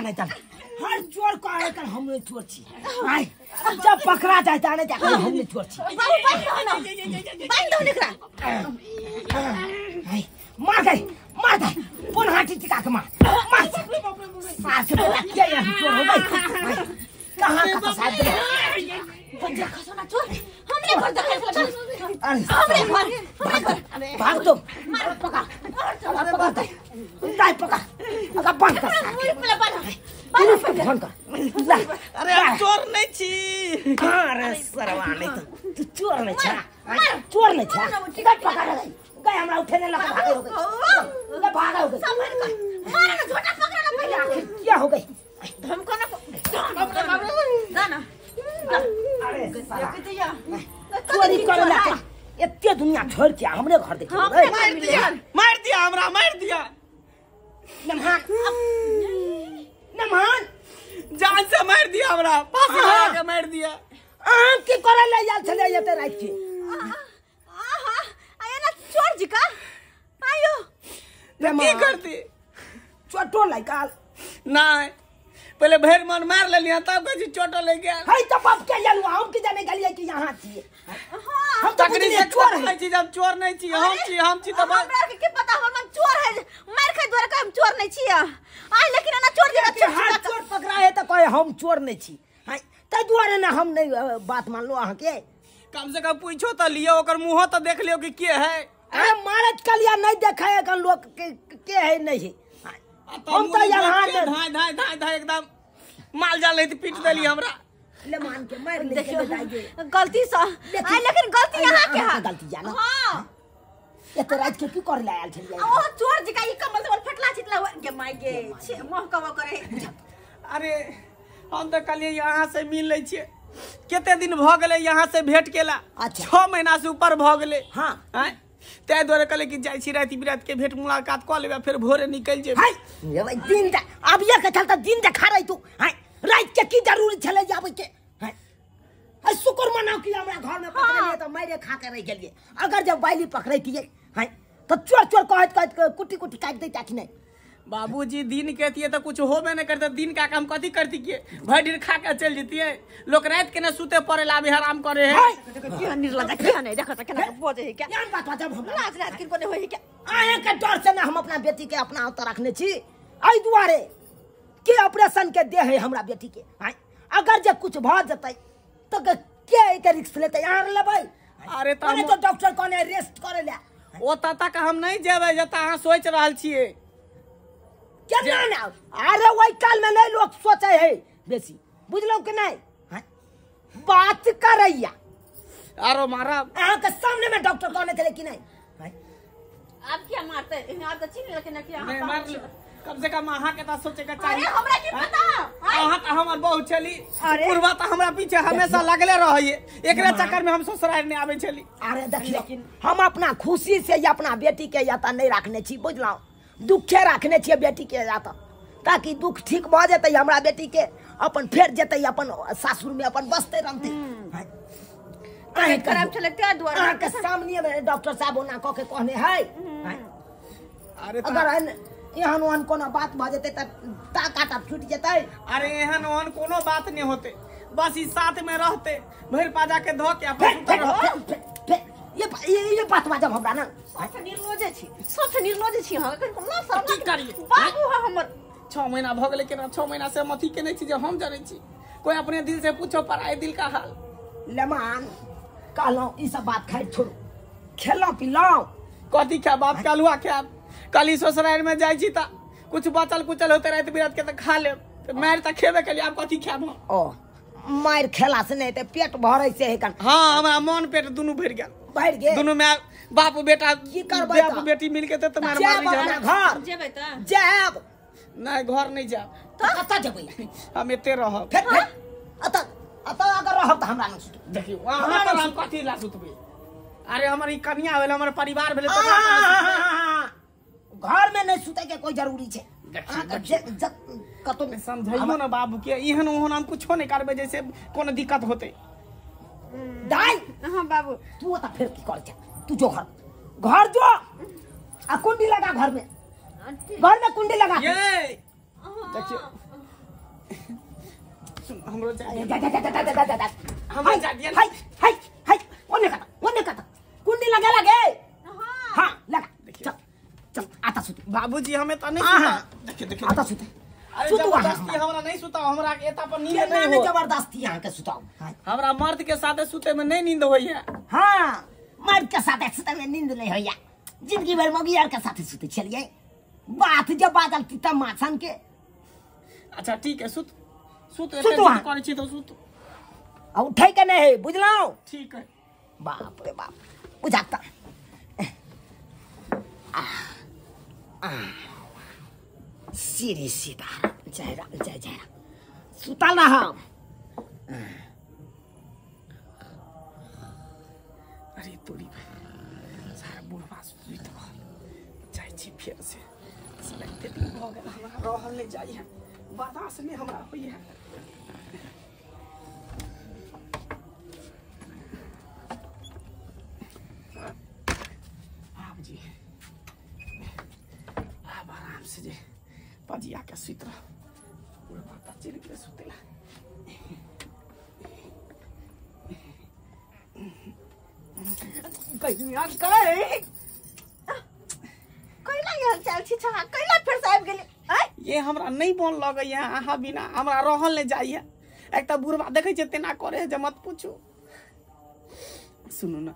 नहीं तन हर चोर को आए कर हम नहीं चोर छी आय जब पकड़ा जाए ताने जाकर हम नहीं चोर छी। बाबू बांध दो ना, बांध दो निकरा। आय मार गई मार दे पुन हाथी टिका के मार मार सास बेटा क्या यहाँ चोर हो गई कहां का साहब बंजा खसो ना चोर हमरे घर देखै चल हमरे घर हमरे घर भाग दो मार पकड़ अरे पकड़ दे दाई पकड़ अगर बंद कर बांध बंद कर ला। अरे हम चोर नहीं छी। अरे सरवा नहीं तो तू चोर नहीं छा चोर नहीं छा गई पकड़ गई गई हमरा उठे नहीं लगा भागे हो गई ले भागा हो गई संभल कर मार ना झोटा पकड़ ना पहले आखिर क्या हो गई धमको ना बाप रे ना ना। अरे चोरी करे ला एते दुनिया छोड़ के हमरे घर देखियो मार दिया मार दिया हमरा मार दिया। नमहान नमहान जान से मार दिया हमरा फांसी लगा के मार दिया। अहाँ की करे ले आयल छलै एते राति के? आहा आया ना चोर जी का आयो की करती चोटो लाइकाल नहीं पहले भर मन मार लेलिया तब कहै छी चोटो लागि गेल। है त बाप के आयल हम की जाने गेलियै कि यहाँ छियै। हां हम त तकनी से चोर नहीं छी जब चोर नहीं छी हम छी त हमरा के की पता हम चोर है मार खाइ द्वारा हम चोर नहीं छी आ लेकिन ना चोर जी हर चोर पकड़ा है त कहे हम चोर नहीं छी। हां तै दुआरे ना हम नहीं बात मानलो अहाँ के। कम से कम पूछो त लियो ओकर मुंह त देख लियो कि के है। अरे मारत कलिया नहीं देखा है कन लोग के है नहीं है। हम तो यहाँ धाय धाय धाय धाय एकदम माल जाल नहीं पीट देली हमरा ले मान के मार ले के गलती से आ लेकिन गलती यहाँ के है गलती जाना। हां ये तो रात के की कर ले आयल छलियै ओ चोर जी का ई कमल से फटला छिटला के माय के छे मोह कब करे। अरे हम तो कहलियै यहाँ से मिल लै छियै कते दिन भ गेलै यहाँ से भेंट केला। अच्छा 6 महीना से ऊपर भ गेलै। हां हैं तै दुआरे कहले कि जाइ छी राति बिरात के भेंट मुलाकात कऽ लेबै फिर भोरे निकल जेबै। हाय दिन दा अब ये के चलता दिन देखा रही तू। हाय रात के की जरूरी छलै जाबै के? हाय आ शुक्र मनाओ कि हमरा घर में पकड़लियै त मारे खा के रह गेलियै। अगर जब बाइली पकड़ैतियै हाय त चोर चोर कहत कहत कुटी कुटी काटि दैता कि नहीं? बाबूजी दिन के थिए तो कुछ होबे नहीं करते दिन का काम कथी करती के भर दिन खा के चल जतिए लोग रात के न सुते पड़े ला भी हराम करे है। के निर्लज के नहीं देखत केना बजे है क्या यार बात जब हमरा लाज लाज किनको नहीं होय क्या? आए के डर से ना हम अपना बेटी के अपना ओत रखने छी एहि दुआरे के ऑपरेशन के दे है हमरा बेटी के। हाय अगर जे कुछ भ जतै त के के रिस्क लेतै यार लेबै? अरे त तो डॉक्टर कहने रेस्ट करे ले ओ तक हम नहीं जेबै जता अहाँ सोच रहल छियै। केना ना? अरे ओहि काल में नहीं लोग सोचे है बेसी बुझलौ कि नहीं? बात करैया आरो मारा अहाँ के सामने में डॉक्टर कहने छलै कि नहीं? आप क्या मारते आप तो चिन्ह लेकिन कि नहीं मार कम से कम अहाँ के त सोचे के चाही। अरे हमरा की पता अहाँ त हमर बहु छली पूर्वा त हमरा पीछे हमेशा लगले रहैये एकरे चक्कर में हम ससुराल नहीं आबै छली। अरे देखियो हम अपना खुशी से या अपना बेटी के याता नहीं रखने छी बुझलौ दुखे रखने छियै बेटी के जाता ताकि दुख ठीक भ जेतै हमरा बेटी के अपन फेर जेतै अपन सासुर में अपन बसते रहतै। खराब छलै ते दुआरे अहाँ के सामने में डॉक्टर साहब ओना क के कहने है। अरे अगर एहन ओहन कोनो बात भ जेतै त टाका टा फूटि जेतै। अरे एहन ओहन कोनो बात नहीं होते बस ई साथ में रहते भरि पाजा के धो के अपन सुतल रहते। ये बात बाजब हमरा ना सबसे निर्लज छी सबसे निर्लज छी हां ना शर्म की करिए बाबू है हमर 6 महीना भ गेलै केना 6 महीना से हम अथी केने छी जे हम जानै छी कोई अपने दिल से पूछो पर आए दिल का हाल। लेमान कहलौं ई सब बात खाइ छोड़ू खेलौं पीलौं कथी खायब बाप के अलुआ खायब कली ससुराल में जाइ छी त कुछ बचल कुचल होते राति बिरात के त खा लेब त मारि त खेबे केलियै आब कथी खायब हम? ओ मारि खेला से नहीं त पेट भरै से है। हां हमरा मन पेट दुनू भरि गेल भरि गेल दुनू में बाप बेटा की करबै बाप बेटी मिल के त मार मारी अपना घर जेबै त जायब नहीं घर नहीं जायब त कत जेबै? हम एते रहब फेर फेर अत अत अगर रहब त हमरा न सुतब। देखियो अहाँ पर हम कथी ला सुतबै? अरे हमर ई कन्या भेल हमर परिवार भेल त घर में नहीं सुतै के कोई जरूरी छै। कतो समझाइयो ना बाबू के एहन ओहन हम कुछो नहीं करबै जैसे कोनो दिक्कत होते। दाई हां बाबू तू ओता फेर की कर जा तू जो घर घर जो आ कुंडी लगा घर में कुंडी लगा ये देखियो सुन हमरो जाय जा जा जा जा जा जा जा हमरो जा दिया हाय हाय हाय ओने कता ओने कता कुंडी लगा लगे। हां लगा चल चल आता सुत बाबूजी हमें त नहीं सुता। देखिए देखिए आता सुत। अरे जबरदस्ती हमरा नहीं सुताओ, हमरा एता पर नींद नहीं हो। जबरदस्ती यहां के सुताओ। हमरा मर्द के साथे सुते में नहीं नींद होई है। हां मर्द के साथे सुते में नींद नहीं होई है। जिंदगी भर मगियार के साथे सुते चलिए बात जब बादल तीता माछन के। अच्छा ठीक है सुत सुत करे छी तो सुत आ उठै के नहीं है बुझलौ। ठीक है। बाप रे बाप बुझाता सीधी सीधा जय राम जय जय राम सुता ना हम। अरे तोरी सारा बुढ़वा सुति रहल जाइ छी फेर से एते दिन भऽ गेल हमरा रहल नहि जाइ है बर्दाश्त नहि हमरा होइ है। आब जी आब आराम से जे पजिया के सुति रह। बुढ़वा तऽ चलि गेलै सुतै लए। कहिया गए कैला यहाँ चल छी छा कैला फेर से आबि गेलै। ये हमरा नहीं मन लगैया अहाँ बिना हमरा रहल नहीं जाइए। एक तऽ बुढ़वा देखै छियै तेना करे है जे मत पूछू। सुनू ना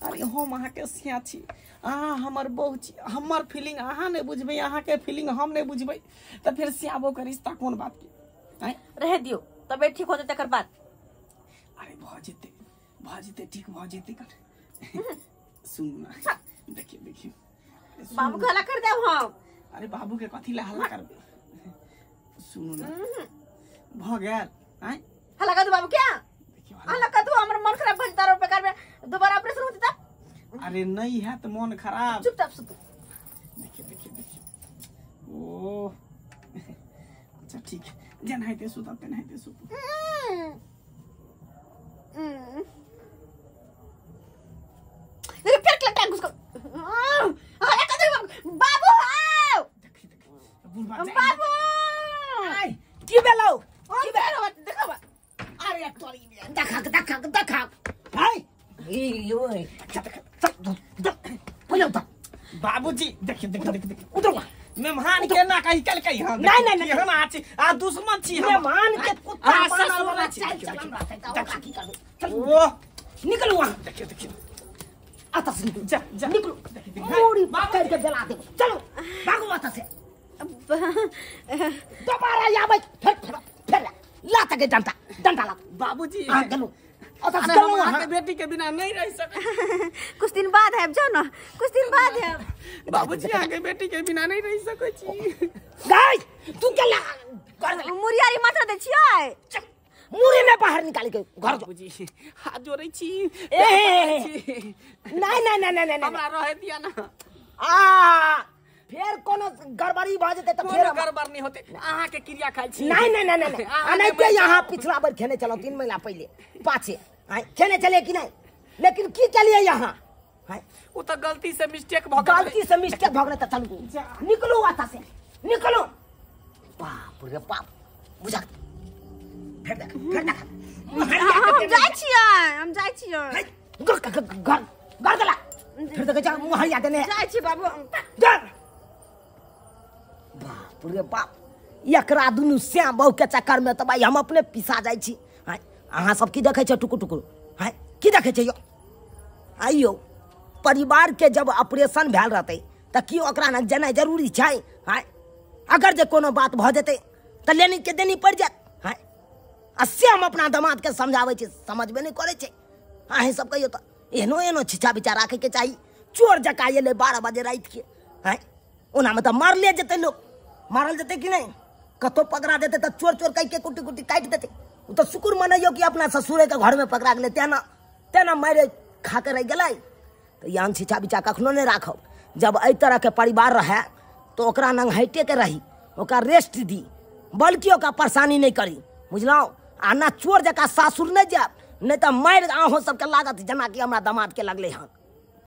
अरे हम अहाँके सिया छी अहाँ हमर बहू छी हमर फीलिंग अहाँ नहीं बुझबै अहाँके फीलिंग हम नहीं बुझबै तऽ फेर सियाबो के रिश्ता कोन बात के आँय रह दियौ तबियत ठीक हो जेतै तकर बाद। अरे भऽ जेतै ठीक भऽ जेतै कर। सुनू ना देखिए देखिए बाबू के हल्ला कर देब हम। अरे बाबू के कथी ला हल्ला करबै। सुनू ना भऽ गेल आँय हल्ला कर दू बाबू के हल्ला कर दू हमर मन खराब भऽ जेतै बेकार में दोबारा ऑपरेशन होतै तब। अरे नहीं है तो मन खराब। चुपचाप सुतू। देखिए देखिए देखिए ओ अच्छा ठीक है जेनाहिते सुतब तेनाहिते सुतू। फिर क्लक घुस हल्ला कर दू बाबू आओ। देखिए देखिए बुढ़वा बाबू की भेलौ की भेलौ देखो अरे तोरी देखा देखा देखा हाय ई ओए चल चल बोलो तो बाबूजी देखिए देखिए देखिए उधर मेहमान के ना कहि कल हां नहीं नहीं नहीं हम आछि आ दुश्मन छी मेहमान के कुत्ता बनल वाला चाल चलन रहतै त ओकरा की करबै। चल ओ निकलू वहां। देखिए देखिए आता से निकलू जा जा निकलू मोड़ी पकड़ के जला देब। चलो भागो आता से दोबारा आबै फिर फिर लात के डंडा डंडा लात बाबूजी आ गेलू अरे हम अहाँके बेटी के बिना नहीं रह सकै। कुछ दिन बाद है जाओ ना कुछ दिन बाद है बाबूजी अहाँके बेटी के बिना नहीं रह सकै छी। गाय तू के ला घर मुरियारी मात्र दै छियै मुरी ने बाहर निकाल के घर बाबूजी हाथ जोड़ै छी। ए नहीं नहीं नहीं नहीं हमरा रहे दिया ना आ फेर कोनो गड़बड़ी भ जेतै त फेर गड़बड़ नहीं होते अहाँ के क्रिया खाइ छी। नहीं नहीं नहीं नहीं अनाइते यहाँ पिछला बार खेने चलो 3 महीना पहले पाछे खेने चले कि नहीं लेकिन की चलिए यहाँ उ त गलती से मिस्टेक भ गेल। गलती से मिस्टेक भ गेल त चलू निकलू आता से निकलू। बाप रे बाप बुझा फेर देख फेर देख हम जाइ छियै हम जाइ छियै घर घर घर दला फिर देख जा मुँह हरिया देने जाइ छी बाबू जा। बाप रे बाप एकरा दुनू श्याम बहू के चक्कर में तो भाई हम अपने पिसा जाइ छी। अहाँ सब की देखै छै टुकुर टुकुर हाँ की देखै छै यौ आइयो परिवार के जब ऑपरेशन भेल रहतै तऽ की ओकरा लग जेनाइ जरूरी छै हाँ अगर जे कोनो बात भऽ जेतै तऽ लेनी के देनी पड़ि जायत हाँ आ से हम अपना दमाद के समझाबै छी समझबे नहि करै छै। अहीं सब कहियौ तऽ एहनो एहनो छिछा बिछा राखैके चाही। चोर जकाँ एलै 12 बजे रातिके हाँ ओनामे तऽ मारले जेतै लोक मारल जेतै कि नहि कतहु पकड़ा जेतै तऽ चोर चोर कहिके कुट्टी कुट्टी काटि देतै। ओ तऽ शुक्र मनैयौ कि अपना ससुरेके घरमे पकड़ा गेलै तेना तेना मारि खा के रहि गेलै। तऽ एहन छिछा बिछा कखनो नहि राखब। जब एहि तरहके परिवार रहए तऽ ओकरा नंग हटिके रही ओकरा रेस्ट दी बल्कि ओकरा परेशानी नहि करी बुझलहुँ। आ ना चोर जकाँ सासुर नहि जायब नहि तऽ मारि अहूँ सबके लागत जेनाकि हमरा दमादके लगलै हन।